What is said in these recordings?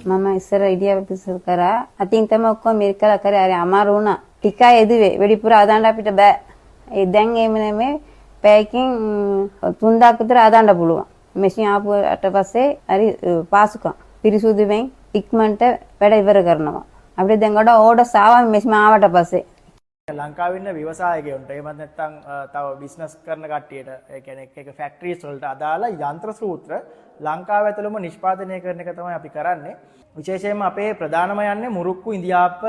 මම ඉස්සර ඉඩියාප්ප බිස්නස් කරා. අතින් තමයි ඔක්කොම මිරිකලා කරේ. හරි අමාරු වුණා. ටිකයි එදුවේ. වැඩිපුර හදන්න අපිට බෑ. ඒ දැන් එහෙම නෙමෙයි. පැයකින් 3000ක් විතර හදන්න පුළුවන්. මැෂින් ආපුවට පස්සේ හරි පාසුකම් පිරිසුදුවෙන් ඉක්මනට වැඩ ඉවර කරනවා. අපිට දැන් ගොඩ ඕඩර්ස් ආවා මැෂින් ආවට පස්සේ. ලංකාවේ ඉන්න ව්‍යවසායකයන්ට එහෙමත් නැත්නම් තව බිස්නස් කරන කට්ටියට, ඒ කියන්නේ එක එක ෆැක්ටරිස් වලට අදාළ යන්ත්‍ර සූත්‍ර ලංකාව ඇතුළෙම නිෂ්පාදනය කරන එක තමයි අපි කරන්නේ. විශේෂයෙන්ම අපේ ප්‍රධානම යන්නේ මුරුක්කු, ඉඳිආප්ප,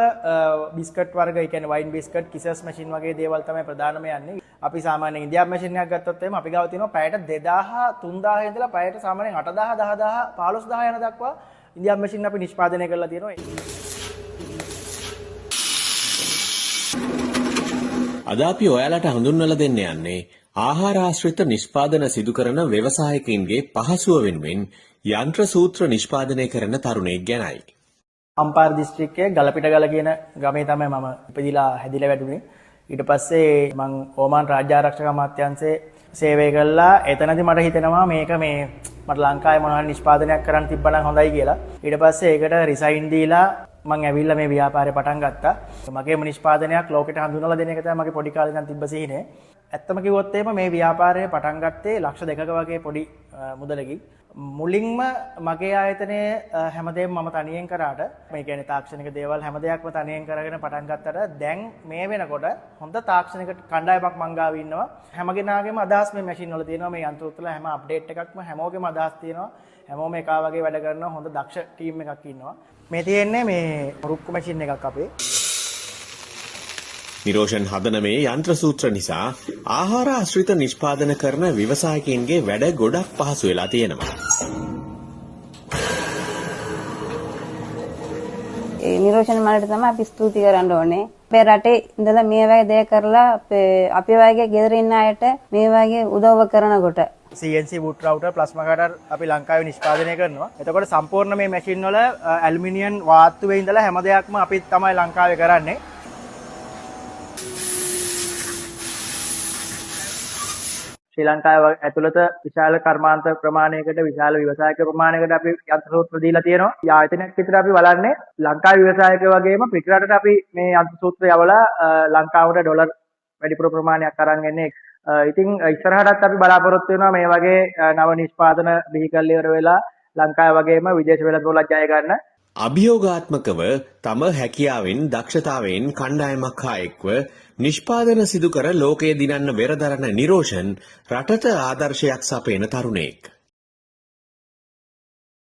බිස්කට් වර්ග, ඒ කියන්නේ වයින් බිස්කට්, කිසස් මැෂින් වගේ දේවල් තමයි ප්‍රධානම යන්නේ. අපි සාමාන්‍යයෙන් ඉඳිආප්ප මැෂින් එකක් ගත්තොත් එහෙම අපි ගාව තියෙනවා පැයට 2000 3000 ඉඳලා පැයට සාමාන්‍යයෙන් 8000 10000 15000 යන දක්වා ඉඳිආප්ප මැෂින් අපි නිෂ්පාදනය කරලා තියෙනවා. අද අපි ඔයාලට හඳුන්වලා දෙන්න යන්නේ ආහාර ආශ්‍රිත නිෂ්පාදන සිදු කරන ව්‍යවසායකයින්ගේ පහසුව වෙනුවෙන් යන්ත්‍ර සූත්‍ර නිෂ්පාදනය කරන තරුණයෙක් ගැනයි. අම්පාර දිස්ත්‍රික්කයේ ගලපිටගල කියන ගමේ තමයි මම ඉපදිලා හැදිලා වැඩුණේ. ඊට පස්සේ මං ඕමාන් රාජ්‍ය ආරක්ෂක අමාත්‍යාංශයේ සේවය කළා. එතනදී මට හිතෙනවා මේක මේ මට ලංකාවේ මොනවා හරි නිෂ්පාදනයක් කරන්න තිබ්බනම් හොඳයි කියලා. ඊට පස්සේ ඒකට රිසයින් දීලා මං ඇවිල්ලා මේ ව්‍යාපාරය පටන් ගත්තා. මගේම නිෂ්පාදනයක් ලෝකෙට හඳුන්වලා දෙන එක තමයි මගේ පොඩි කාලේ ඉඳන් තිබ්බ සිහිනය. ඇත්තම කිව්වොත් එහෙම මේ ව්‍යාපාරය පටන් ගත්තේ ලක්ෂ 2ක වගේ පොඩි මුදලකින්. මුලින්ම මගේ ආයතනයේ හැමදේම මම තනියෙන් කරාට, මේ කියන්නේ තාක්ෂණික දේවල් හැම දෙයක්ම තනියෙන් කරගෙන පටන් ගත්තට දැන් මේ වෙනකොට හොඳ තාක්ෂණික කණ්ඩායමක් මං ගාව ඉන්නවා. හැම කෙනාගේම අදහස් මේ මැෂින් වල තියෙනවා. මේ යන්ත්‍ර උත්තර හැම අප්ඩේට් එකක්ම හැමෝගෙම අදහස් තියෙනවා. හැමෝම එකා වගේ වැඩ කරනවා. හොඳ දක්ෂ ටීම් එකක් ඉන්නවා. මේ තියෙන්නේ මේ මුරුක්කු මැෂින් එකක් අපේ. නිරෝෂන් හදන මේ යන්ත්‍ර සූත්‍ර නිසා ආහාර ආශ්‍රිත නිෂ්පාදන කරන ව්‍යවසායකයින්ගේ වැඩ ගොඩක් පහසු වෙලා තියෙනවා. ඒ නිරෝෂන් මල්ලිට තමයි අපි ස්තුති කරන්න ඕනේ. අපේ රටේ ඉඳලා මේ වගේ දේ කරලා අපේ වගේ ගෙදර ඉන්න අයට මේ වගේ උදව් කරනකොට CNC wood router plasma cutter අපි ලංකාවේ නිෂ්පාදනය කරනවා. එතකොට සම්පූර්ණ මේ මැෂින් වල ඇලුමිනියම් වාත්තුවේ ඉඳලා හැම දෙයක්ම අපි තමයි ලංකාවේ කරන්නේ. ශ්‍රී ලංකාව ඇතුළත විශාල කර්මාන්ත ප්‍රමාණයකට විශාල ව්‍යවසායක ප්‍රමාණයකට අපි යන්ත්‍ර සූත්‍ර දීලා තියෙනවා. ආයතනයක් විතර අපි බලන්නේ ලංකාවේ ව්‍යවසායකයෝ වගේම පිටරටට අපි මේ යන්ත්‍ර සූත්‍ර යවලා ලංකාවට ඩොලර් වැඩිපුර ප්‍රමාණයක් අරන් එන්නේ. ඉතින් ඉස්සරහටත් අපි බලාපොරොත්තු වෙනවා මේ වගේ නව නිෂ්පාදන බිහි කරලා ඉවර වෙලා ලංකාව වගේම විදේශ වෙළඳපොළක් ජය ගන්න. අභියෝගාත්මකව තම හැකියාවෙන් දක්ෂතාවයෙන් කණ්ඩායමක් හා එක්ව නිෂ්පාදන සිදු කර ලෝකය දිනන්න වෙරදරන නිරෝෂන් රටට ආදර්ශයක් සපයන තරුණයෙක්.